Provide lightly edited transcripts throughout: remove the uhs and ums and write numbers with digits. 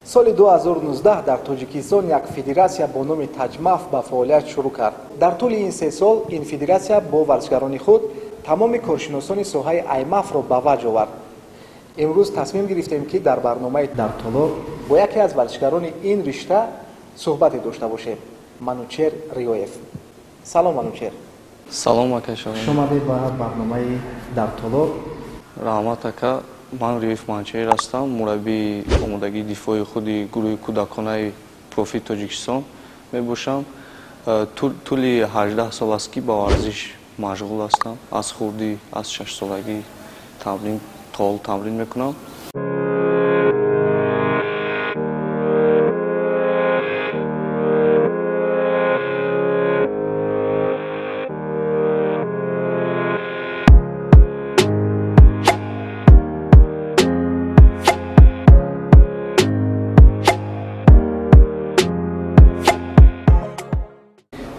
Соли 2019 дар Тоҷикистон як федератсия бо номи Таҷмаф ба фаъолият шурӯъ кард. Дар тӯли ин 3 сол ин федератсия бо варзишгарони худ тамоми коршиносони соҳаи аймафро ба ваҷ овард. Имрӯз тасмим гирифтем, ки дар барномаи «Дар толор» бо яке аз варзишгарони ин ришта суҳбате дошта бошем. Манучер Риёев. Салом, Манучер. Салом, ака Шоҳин. Хуш омадед ба барномаи «Дар толор». Раҳмат, ака. Ман Риёев Манучер ҳастам, мураббии омодагии дифои худи гурӯҳи кӯдаконаи профи Тоҷикистон мебошам. Тӯли 18 сол аст, ки ба варзиш машғул ҳастам. Аз хурдӣ, аз 6-солагӣ тамрин то ҳол тамрин мекунам.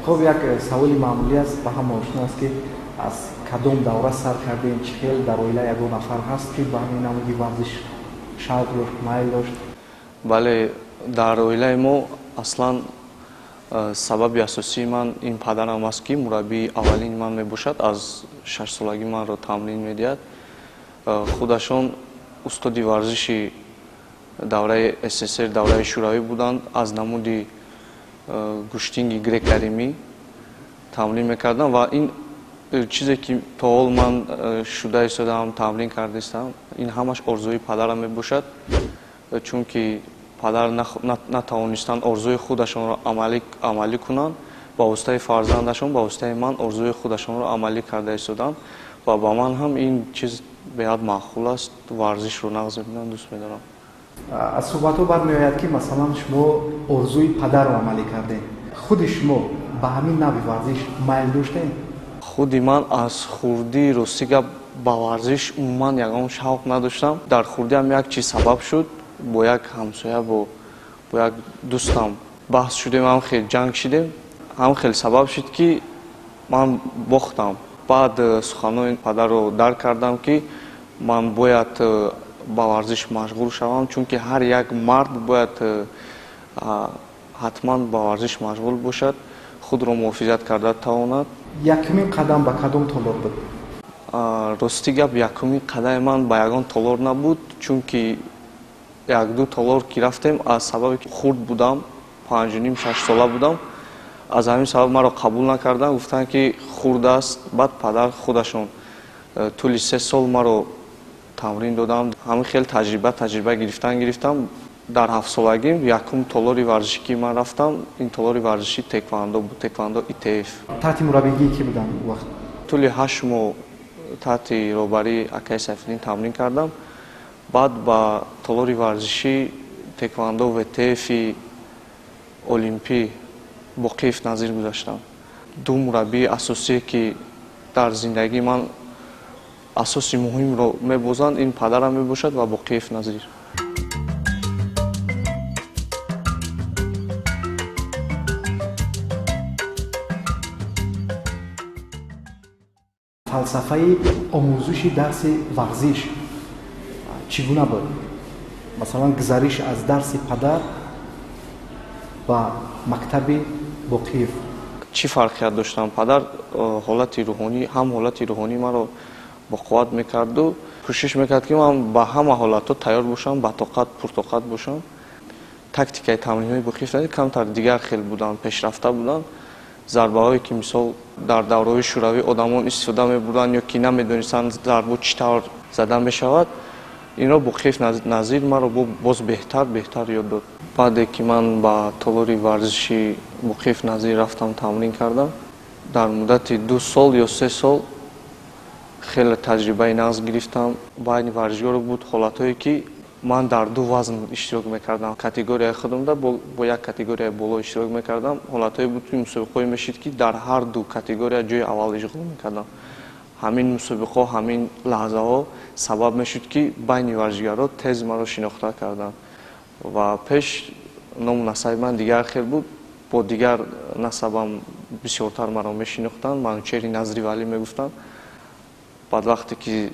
Хуб, як саволи маъмулӣ аст, ба ҳама ошно аст, ки аз кадом давра сар кардем, чӣ хел дар оила ягон нафар ҳаст, ки ба ҳамин намуди варзиш шавқ дошт, майл дошт? Бале, дар оилаи мо аслан сабаби асосии ман ин падарам аст, ки мураббии аввалини ман мебошад. Аз 6-солагӣ манро тамрин медиҳад. Худашон устоди варзиши давраи СССР, давраи Шӯравӣ буданд. Аз намуди гӯштинги грек-римӣ тамрин мекардам ва ин чизе, ки то ҳол ман шуда истодаам, тамрин карда истам, ин ҳамаш орзуи падарам мебошад, чунки падар натавонистанд орзуи худашонро амалӣ кунанд. Ба воситаи фарзандашон, ба воситаи ман орзуи худашонро амалӣ карда истоданд ва ба ман ҳам ин чиз беҳад маъқул аст. Варзишро нағз мебинам, дӯст медорам. Аз суҳбатҳо бармеояд, ки масалан шумо орзуи падарро амалӣ кардем. Худи шумо ба ҳамин навъи варзиш майл доштем? Худи ман аз хурдӣ, рости гап, ба варзиш умуман ягон шавқ надоштам. Дар хурдиам як чиз сабаб шуд. Бо як ҳамсоя, бо як дӯстам баҳс шудем, ҳам хел ҷанг шидем, ҳам хел сабаб шуд, ки ман бохтам. Баъд суханони падарро дарк кардам, ки ман бояд ба варзиш машғул шавам, чунки ҳар як мард бояд ҳатман ба варзиш машғул бошад, худро муҳофизат карда тавонад. Якумин қадам ба кадом толор буд? Рости гап, якумин қадами ман ба ягон толор набуд, чунки як-ду толор ки рафтем, аз сабабе ки хурд будам, 5,5-6 сола будам, аз ҳамин сабаб маро қабул накарданд, гуфтанд, ки хурд аст. Баъд падар худашон тӯли 3 сол маро тамрин додам. Ҳамин хел таҷриба гирифтам. Дар 7-солагим якум толори варзишӣ, ки ман рафтам, ин толори варзиши теквандо буд, теквандо ИТФ. Таҳти мураббигии кӣ буданд он вақт? Тӯли 8 моҳ таҳти роҳбарии акаи Сайфиддин тамрин кардам. Баъд ба толори варзиши теквандо ВТФи Олимпӣ Боқиев Назир гузаштам. Ду мураббии асосие, ки дар зиндагии ман асоси муҳимро мебозанд, ин падарам мебошад ва Боқиев Назир. Фалсафаи омӯзиши дарси варзиш чӣ гуна буд? Масалан, гузариш аз дарси падар ба мактаби Боқиев. Чӣ фарқият доштам? Падар ҳолати рӯҳонӣ, ҳам ҳолати рӯҳонӣ маро боқувват мекарду кӯшиш мекард, ки ман ба ҳама ҳолатҳо тайёр бошам, батоқат, пуртоқат бошам. Тактикаи тамринҳои Боқиев Назир камтар дигар хел буданд, пешрафта буданд. Зарбаҳое, ки мисол дар давраҳои Шӯравӣ одамон истифода мебурданд ё ки намедонистанд зарбо чӣ тавр зада мешавад, инро Боқиев Назир маро боз беҳтар ёд дод. Баъде ки ман ба толори варзиши Боқиев Назир рафтам, тамрин кардам, дар муддати 2 сол ё 3 сол хеле таҷрибаи нағз гирифтам. Байни варзишгаро буд ҳолатҳое, ки ман дар 2 вазн иштирок мекардам. Категорияи худамда бо як категорияи боло иштирок мекардам. Ҳолатҳое буд, ки мусобиқаҳое мешид, ки дар ҳар ду категория ҷои аввал ишғол мекардам. Ҳамин мусобиқаҳо, ҳамин лаҳзаҳо сабаб мешуд, ки байни варзишгаро тез маро шинохта карданд ва пеш ному насаби ман дигар хел буд, бо дигар насабам бисёртар маро мешинохтанд, Манучери Назривалӣ мегуфтанд. Баъд вақте ки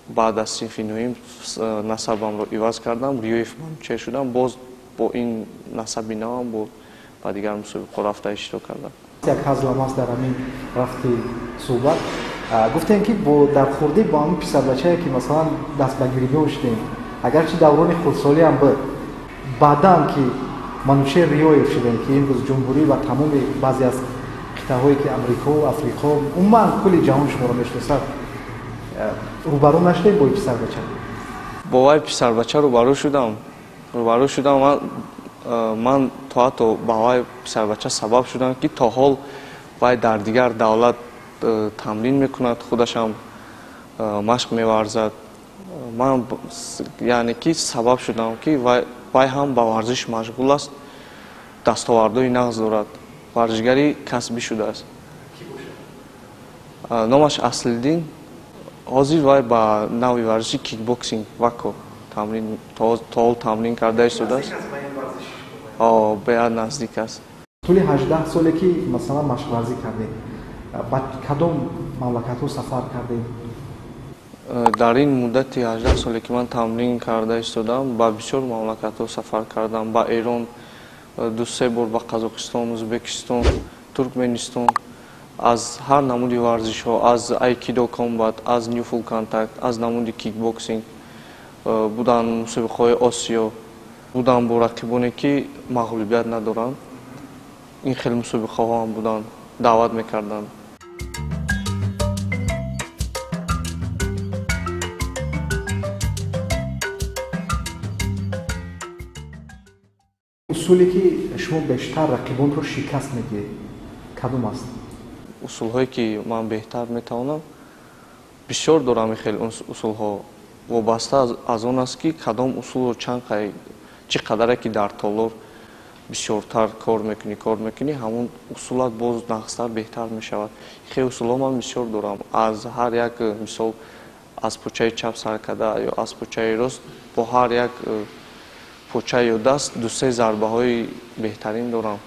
баъд аз синфи нӯҳим насабамро иваз кардам, Риёев Манучер шудам, боз Бо ин насаби навам бо ба дигар мусобиқаҳо рафта иштирок кардам. Як ҳазлам аст дар ҳамин рафти суҳбат. Гуфтем, ки бо дар хурдӣ бо ҳамин писарбачае, ки масалан даст ба гирибон шудем, агарчи даврони хурдсолиам буд, баъдан ки Манучер Риёев шудем, ки имрӯз ҷумҳурӣ ва тамоми баъзе аз қитъаҳое, ки Амрико, Африқо, умуман кулли ҷаҳон шуморо мешиносад, рӯбарӯ нашудем бо писарбача? Бо вай писарбача рӯбарӯ шудам. Рӯбарӯ шудам. Ман то ҳатто ба вай писарбача сабаб шудам, ки то ҳол вай дар дигар давлат тамрин мекунад, худашам машқ меварзад. Ман, яъне ки, сабаб шудам, ки вай ҳам ба варзиш машғул аст, дастовардҳои нағз дорад, варзишгари касбӣ шудааст. Номаш Аслиддин. Ҳозир вай ба навъи варзиши кикбоксинг вако тамрин, то ҳол тамрин карда истодааст. Беҳад наздик аст. Тӯли 18 соле, ки масалан машқварзӣ кардем, ба кадом мамлакатҳо сафар кардем? Дар ин муддати 18 соле, ки ман тамрин карда истодам, ба бисёр мамлакатҳо сафар кардам: ба Эрон ду-се бор, ба Қазоқистон, Ӯзбекистон, Туркменистон. Аз ҳар намуди варзишҳо, аз айкидо комбат, аз ню фул контакт, аз намуди кикбоксинг буданд. Мусобиқаҳои Осиё буданд бо рақибоне, ки мағлубият надоранд. Ин хеле мусобиқаҳо ҳам буданд, даъват мекарданд. Усуле, ки шумо бештар рақибонро шикаст медиҳед, кадом аст? Усулҳое, ки ман беҳтар метавонам, бисёр дорам. Ин хел усулҳо вобаста аз он аст, ки кадом усулро чанд, чӣ қадаре ки дар толор бисёртар кор мекунӣ, ҳамон усулат боз нағзтар, беҳтар мешавад. Хеле усулҳо ман бисёр дорам. Аз ҳар як, мисол, аз почаи чап сар карда ё аз почаи рост, бо ҳар як поча ё даст ду-се зарбаҳои беҳтарин дорам.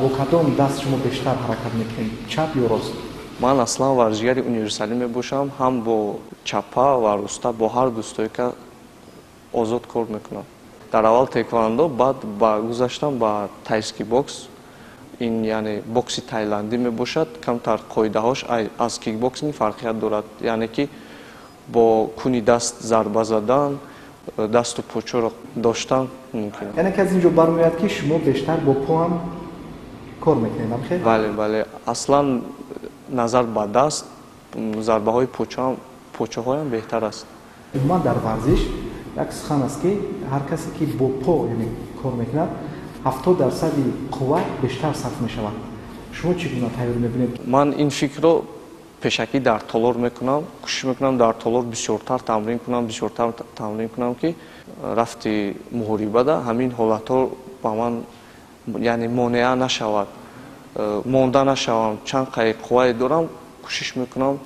Бо кадом даст шумо бештар ҳаракат мекунед, чап ё рост? Ман аслан варзишгари универсалӣ мебошам. Ҳам бо чапа ва роста, бо ҳар ду стойка озод кор мекунам. Дар аввал теквандо, баъд ба гузаштам ба тайский бокс. Ин яъне бокси тайландӣ мебошад. Камтар қоидаҳош аз кикбоксинг фарқият дорад, яъне ки бо куни даст зарба задан, дасту почоро доштан мумкин. Яъне ки аз ин ҷо бармеояд, ки шумо бештар бо по ҳам кор мекунед, амхел? Бале, аслан назар ба даст зарбаҳои почаҳоям беҳтар аст. Умуман дар варзиш як сухан аст, ки ҳар касе, ки бо по, яъне, кор мекунад, 70 дарсади қувва бештар сарф мешавад. Шумо чӣ гуна тайёр мебинед? Ман ин фикрро пешакӣ дар толор мекунам. Кӯшиш мекунам, дар толор бисёртар тамрин кунам, бисёртар тамрин кунам, ки рафти муҳорибада ҳамин ҳолатҳо ба ман, яъне, монеа нашавад, монда нашавам. Чанд қай қуввае дорам, кӯшиш мекунам,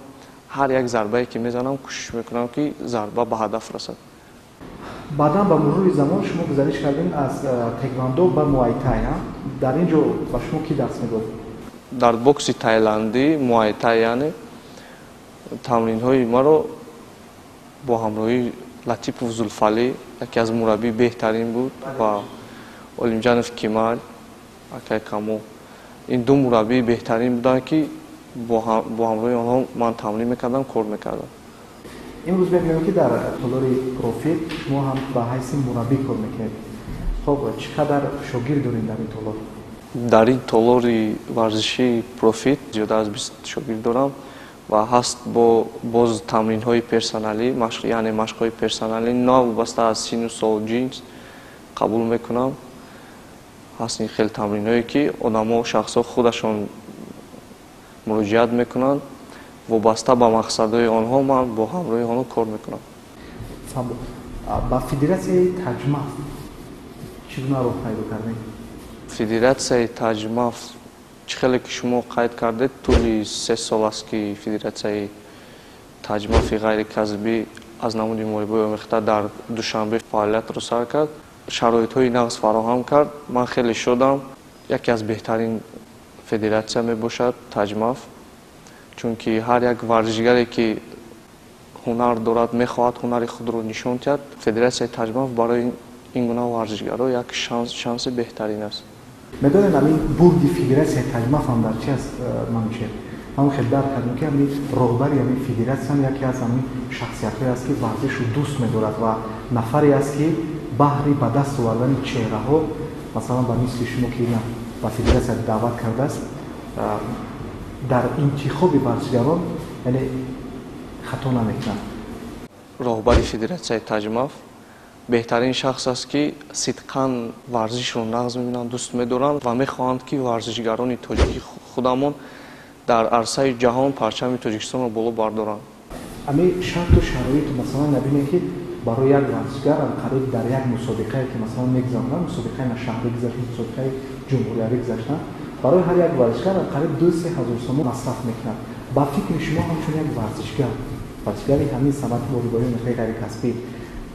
ҳар як зарбае, ки мезанам, кӯшиш мекунам, ки зарба ба ҳадаф расад. Баъдан ба мурури замон шумо гузариш кардем аз теквандо ба муайтай. Дар ин ҷо ба шумо кӣ дарс медод? Дар бокси тайландӣ, муайтай, яъне тамринҳои маро бо ҳамроҳии Латипов Зулфалӣ, яке аз мураббии беҳтарин буд, ва Олимҷанов Кимал акай Камо. Ин ду мураббии беҳтарин буданд, ки бо ҳамроҳи онҳо ман тамрин мекардам, кор мекардам. Имрӯз мебинем, ки дар толори Профит шумо ҳам ба ҳайси мураббӣ кор мекунед. Хоб, чӣ қадар шогирд дорем дар ин толор? Дар ин толори варзишии Профит зиёда аз 20 шогирд дорам ва ҳаст бо боз тамринҳои персоналӣ, яъне машқҳои персоналӣ, новобаста аз сину сол, ҷинс қабул мекунам. Ҳаст ин хел тамринҳое, ки одамо, шахсҳо худашон муроҷиат мекунанд. Вобаста ба мақсадҳои онҳо ман бо ҳамроҳи онҳо кор мекунам. Ба федератсияи Таҷмаф чӣ гуна роҳ пайдо кардем? Федератсияи Таҷмаф, чӣ хеле ки шумо қайд кардед, тӯли 3 сол аст, ки федератсияи Таҷмафи ғайрикасбӣ аз намуди муҳорибаи омехта дар Душанбе фаъолиятро сар кард, шароитҳои нағз фароҳам кард. Ман хеле шодам. Яке аз беҳтарин федератсия мебошад Таҷмаф, чунки ҳар як варзишгаре, ки ҳунар дорад, мехоҳад ҳунари худро нишон диҳад, федератсияи Таҷмаф барои ин гуна варзишгаро як шанси беҳтарин аст. Медонед, ҳамин бурди федератсияи Таҷмаф ҳам дар чи аст, Манучеҳр? Ман хеле дарк кардем, ки ҳамин роҳбари ҳамин федератсия ҳам яке аз ҳамин шахсиятҳое аст, ки варзишро дӯст медорад ва нафаре аст, ки баҳри ба даст овардани чеҳраҳо, масалан, ба мисли шумо, ки ина ба федератсия даъват кардааст, дар интихоби варзишгарон яъне хато намекунад. Роҳбари федератсияи Таҷмаф беҳтарин шахс аст, ки сидқан варзишро нағз мебинанд, дӯст медоранд ва мехоҳанд, ки варзишгарони тоҷики худамон дар арсаи ҷаҳон парчами Тоҷикистонро боло бардоранд. Ҳамин шарту шароит, масалан, набинем, ки барои як варзишгар қариб дар як мусобиқае, ки масалан мегузаронанд, мусобиқаи шаҳрӣ гузашт, мусобиқаи ҷумҳуриявӣ гузаштанд, барои ҳар як варзишгар қариб 2-3 ҳазор сомон масраф мекунад. Ба фикри шумо, ҳамчун як варзишгар, варзишгари ҳамин санъати муҳорибаҳои омехтаи ғайрикасбӣ,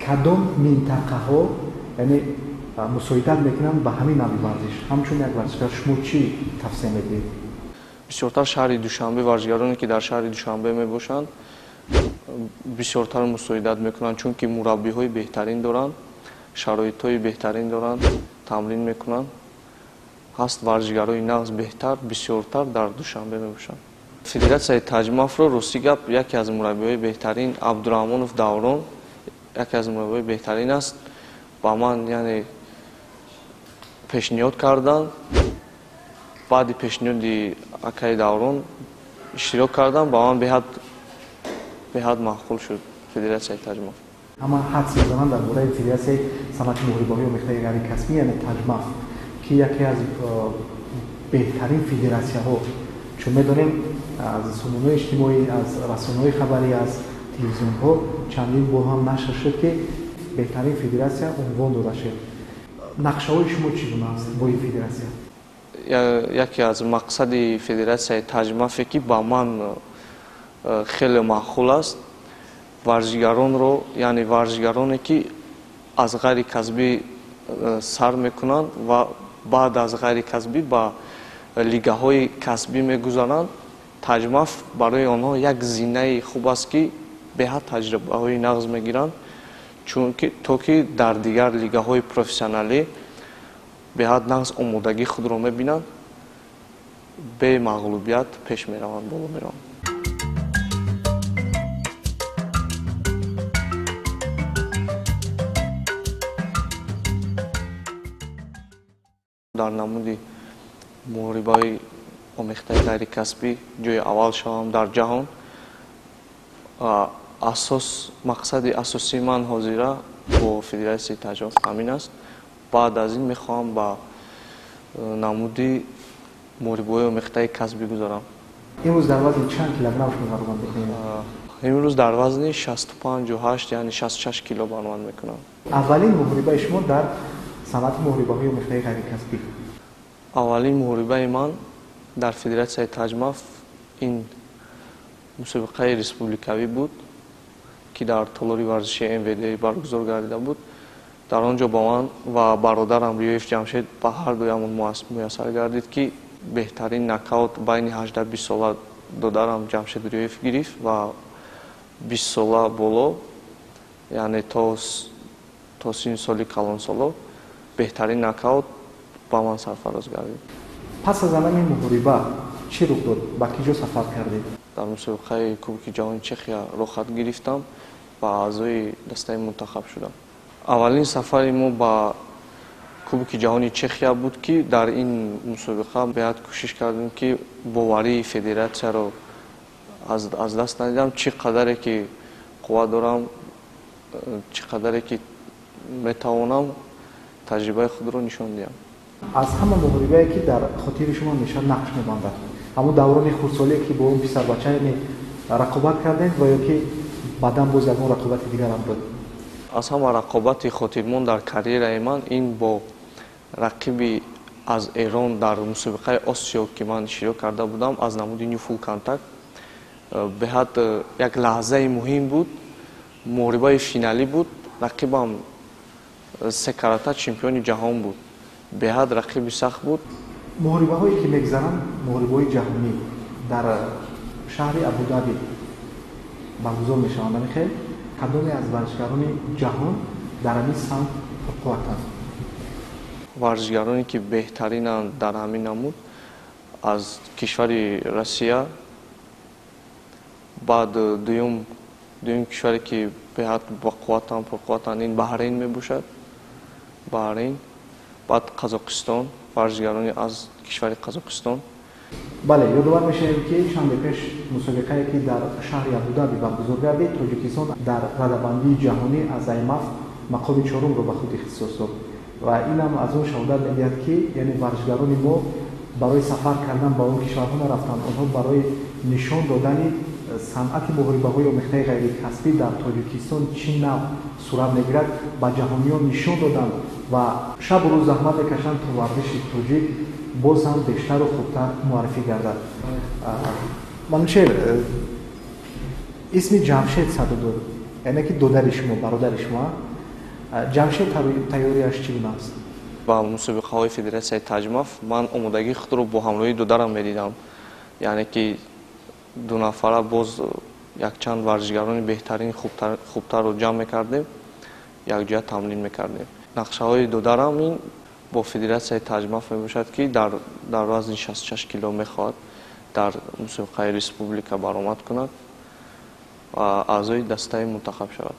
кадом минтақаҳо яъне мусоидат мекунанд ба ҳамин навъи варзиш? Ҳамчун як варзишгар шумо чӣ тавсия медиҳед? Бисёртар шаҳри Душанбе, варзишгароне, ки дар шаҳри Душанбе мебошанд, бисёртар мусоидат мекунанд, чунки мураббиҳои беҳтарин доранд, шароитҳои беҳтарин доранд, тамрин мекунанд. Ҳаст варзишгарои нағз, беҳтар, бисёртар дар Душанбе мебошанд. Федератсияи Таҷмафро, рости гап, яке аз мураббиҳои беҳтарин, Абдураҳмонов Даврон, яке аз мураббиҳои беҳтарин аст, ба ман яъне пешниҳод карданд. Баъди пешниҳоди акаи Даврон иштирок кардам, ба ман беҳад маъқул шуд федератсияи Таҷмаф. Ҳама ҳадс мезананд дар бораи федератсияи санъати муҳорибаҳои омехтаи ғайрикасбӣ, яъне Таҷмаф, ки яке аз беҳтарин федератсияҳо, чун медонем, аз сомонаҳои иҷтимоӣ, аз расонаҳои хабарӣ, аз телевизионҳо чандин бор ҳам нашр шуд, ки беҳтарин федератсия унвон дода шуд. Нақшаҳои шумо чӣ гуна аст бо ин федератсия? Яке аз мақсади федератсияи Таҷмафе, ки ба ман хеле маъқул аст, варзишгаронро, яъне варзишгароне, ки аз ғайри касбӣ сар мекунанд ва баъд аз ғайри касбӣ ба лигаҳои касбӣ мегузаранд, Таҷмаф барои онҳо як зинаи хуб аст, ки беҳад таҷрибаҳои нағз мегиранд, чунки то ки дар дигар лигаҳои профессионалӣ беҳад нағз омодагии худро мебинанд, бемағлубият пеш мераванд, боло мераванд. Дар намуди муҳорибаи омехтаи ғайрикасбӣ ҷои аввал шавам дар ҷаҳон. Асос, мақсади асосии ман ҳозира бо федератсияи Таҷмаф ҳамин аст. Баъд аз ин мехоҳам ба намуди муҳорибаҳои омехтаи касбӣ гузарам. Имрӯз дар вазни чанд килограмм шумо баромад мекунед? Имрӯз дар вазни 65,8, яъне 66 кило баромад мекунам. Аввалин муҳорибаи шумо дар санъати муҳорибаҳои омехтаи ғайрикасбӣ? Аввалин муҳорибаи ман дар федератсияи Таҷмаф ин мусобиқаи республикавӣ буд, ки дар толори варзишии МВД баргузор гардида буд. Дар он ҷо ба ман ва бародарам Риёев Ҷамшед, ба ҳар дуямон муяссар гардид, ки беҳтарин нокаут байни 18-20 сола додарам Ҷамшед Риёев гирифт ва 20 сола боло, яъне то синни соли калонсоло, беҳтарин нокаут ба ман сарфароз гардид. Пас аз ҳамин муҳориба чӣ рух дод? Ба ки ҷо сафар кардед? Дар мусобиқаи Кубки ҷаҳони Чехия роҳхат гирифтам ва аъзои дастаи мунтахаб шудам. Аввалин сафари мо ба Кубки ҷаҳони Чехия буд, ки дар ин мусобиқа беҳад кӯшиш кардем, ки боварии федератсияро аз даст надидам. Чӣ қадаре ки қувват дорам, чӣ қадаре ки метавонам, таҷрибаи худро нишон диҳам. Аз ҳама муҳорибае, ки дар хотири шумо ҳамеша нақш мебандад, ҳамун даврони хурдсолие, ки бо он писарбачае рақобат кардем, ва ё ки баъдан боз ягон рақобати дигарам буд? Аз ҳама рақобати хотирмон дар карьераи ман ин бо рақиби аз Эрон дар мусобиқаи Осиё, ки ман иштирок карда будам аз намуди New Full Contact. Беҳад як лаҳзаи муҳим буд, муҳорибаи финалӣ буд. Рақибам се карата чемпиони ҷаҳон буд, беҳад рақиби сахт буд. Муҳорибаҳое, ки мегзаранд, муҳорибаҳои ҷаҳонӣ дар шаҳри Абудаби баргузор мешаванд, амихел кадоме аз варзишгарони ҷаҳон дар ҳамин самт пурқувватанд? Варзишгароне ки беҳтаринанд дар ҳамин намуд аз кишвари Россия, баъд дуюм кишваре ки беҳад бақувватанд, пурқувватанд, ин Баҳрейн мебошад, Баҳрейн, баъд Қазоқистон, варзишгарони аз кишвари Қазоқистон. Бале, ёдовар мешавем, ки чанде пеш мусобиқае ки дар шаҳри Абудаби баргузор гардид, Тоҷикистон дар радабандии ҷаҳонӣ аз аймаф мақоми чорумро ба худ ихтисос дод ва инам аз он шаҳодат медиҳад, ки яъне варзишгарони мо барои сафар кардан ба он кишварҳо нарафтанд, онҳо барои нишон додани санъати муҳорибаҳои омехтаи ғайрикасбӣ дар Тоҷикистон чӣ нав сурат мегирад, ба ҷаҳониён нишон доданд ва шабу рӯз заҳмат мекашанд, то варзиши тоҷик боз ҳам бештару хубтар муаррифӣ гардад. Манучер, исми Ҷамшед садо дод, яъне ки додари шумо, бародари шумо. Ҷамшед тайёрияш чӣ гуна аст? Ба мусобиқаҳои федератсияи Таҷмаф ман омодагии худро бо ҳамроҳии додарам медидам, яъне ки ду нафара боз якчанд варзишгарони беҳтарин хубтарро ҷамъ мекардем, якҷоя тамрин мекардем. Нақшаҳои додарам ин бо федератсияи Таҷмаф мебошад, ки дар вазни 66 кило мехоҳад дар мусобиқаи республика баромад кунад ва аъзои дастаи мунтахаб шавад.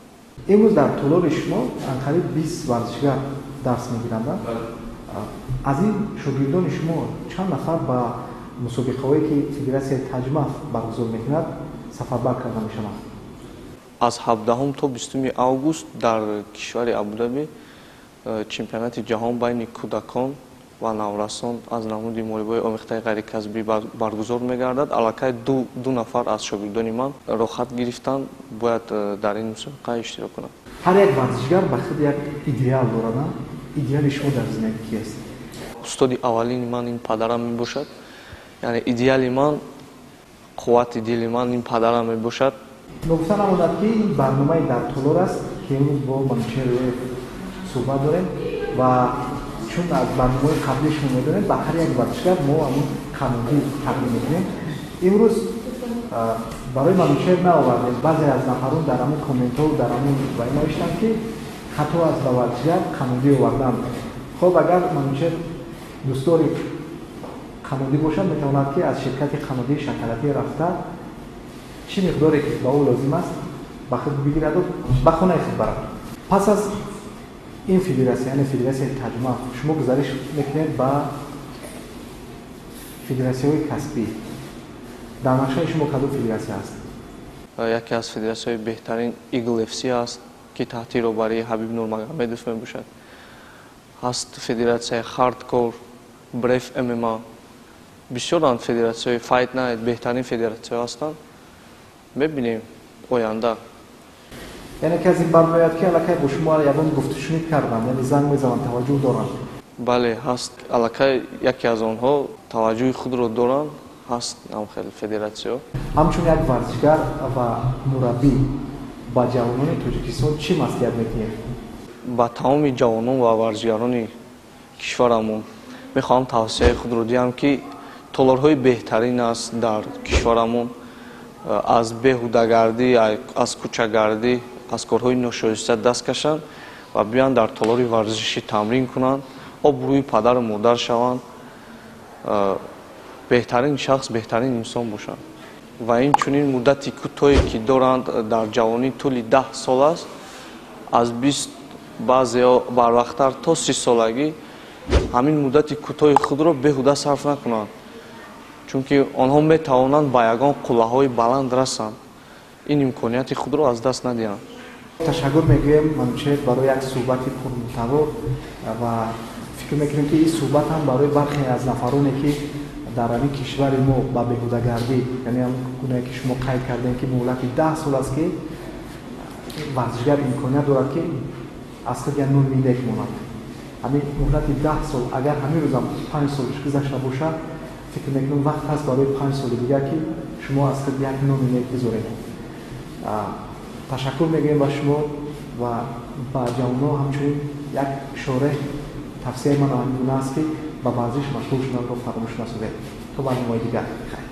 Имрӯз дар толори шумо анқариб 20 варзишгар дарс мегиранд. Аз ин шогирдони шумо чанд нафар ба мусобиқаҳое ки федератсияи Таҷмаф баргузор мекунад сафарбар карда мешаванд? Аз 17 то 20 август дар кишвари Абудаби чемпионати ҷаҳон байни кӯдакон ва наврасон аз намуди муҳорибаҳои омехтаи ғайрикасбӣ баргузор мегардад. Аллакай ду нафар аз шогирдони ман роҳхат гирифтанд, бояд дар ин мусобиқа иштирок кунанд. Ҳар як варзишгар ба худ як идеал дорад. Идеали шумо дар зиндагӣ ки аст? Устоди аввалини ман ин падарам мебошад. Яъне идеали ман, қуввати дили ман ин падарам мебошад. Ногуфта намонад, ки ин барномаи дар толор аст, ки имрӯз бо Манучер Рӯев суҳбат дорем ва чун аз барномаҳои қаблӣ шумо медонем, ба ҳар як варзишгар мо ҳамун қанонӣ тақдим мекунем. Имрӯз барои Манучер наовардем. Баъзе аз нафарон дар ҳамун комментҳо, дар ҳамун вай навиштанд, ки хато аст ба варзишгар қанонӣ овардан. Хоб, агар Манучер дӯстдори қанодӣ бошад, метавонад, ки аз ширкати қанодии шакаратӣ рафта чӣ миқдоре ки ба ӯ лозим аст ба худ бигираду ба хонаи худ барад. Пас аз ин федератсия, яъне федератсияи Таҷмаф, шумо гузариш мекунед ба федератсияҳои касбӣ. Дар нақшаи шумо кадом федератсия аст? Яке аз федератсияҳои беҳтарин Eagle FC аст, ки таҳти роҳбарии Ҳабиб Нурмагомедов мебошад. Ҳаст федератсияи Hardcore, Brave MMA, бисёранд федератсияҳои Fight Night, беҳтарин федератсияҳо ҳастанд. Мебинем оянда. Яъне ки аз ин бармеояд, ки аллакай бо шумо ягон гуфтушунид карданд, яъне занг мезананд, таваҷҷӯҳ доранд? Бале, ҳаст. Аллакай яке аз онҳо таваҷҷӯҳи худро доранд, ҳаст ҳам хеле федератсияҳо. Ҳамчун як варзишгар ва мураббӣ ба ҷавонони Тоҷикистон чӣ маслиҳат медиҳед? Ба тамоми ҷавонон ва варзишгарони кишварамон мехоҳам тавсияи худро диҳам, ки толорҳои беҳтарин аст дар кишварамон. Аз беҳудагардӣ, аз кӯчагардӣ, аз корҳои ношоиста даст кашанд ва биёянд дар толори варзишӣ тамрин кунанд, обрӯи падару модар шаванд, беҳтарин шахс, беҳтарин инсон бошанд. Ва инчунин муддати кӯтоҳе ки доранд дар ҷавонӣ тӯли 10 сол аст, аз 20, баъзеҳо барвақттар то 30 солагӣ ҳамин муддати кӯтоҳи худро беҳуда сарф накунанд, чунки онҳо метавонанд ба ягон қуллаҳои баланд расанд. Ин имконияти худро аз даст надиҳанд. Ташаккур мегӯем, Манучер, барои як суҳбати пурмуҳтаво ва фикр мекунем, ки ин суҳбат ҳам барои бархе аз нафароне, ки дар ҳамин кишвари мо ба беҳудагардӣ, яъне ҳамон гунае ки шумо қайд кардем, ки муҳлати 10 сол аст, ки варзишгар имконият дорад, ки аз худ як номи нек монад. Ҳамин муҳлати 10 сол, агар ҳамин рӯзам 5 солш гузашта бошад, фикр мекунам вақт ҳаст барои 5 соли дигар, ки шумо аз худ як номи нек бигузоред. Ташаккур мегӯем ба шумо ва ба ҷавонҳо ҳамчунин як ишораи тавсияи ман ҳамин гуна аст, ки ба варзиш машғул шуданро фаромӯш насозед. То барномаи дигар, хайр.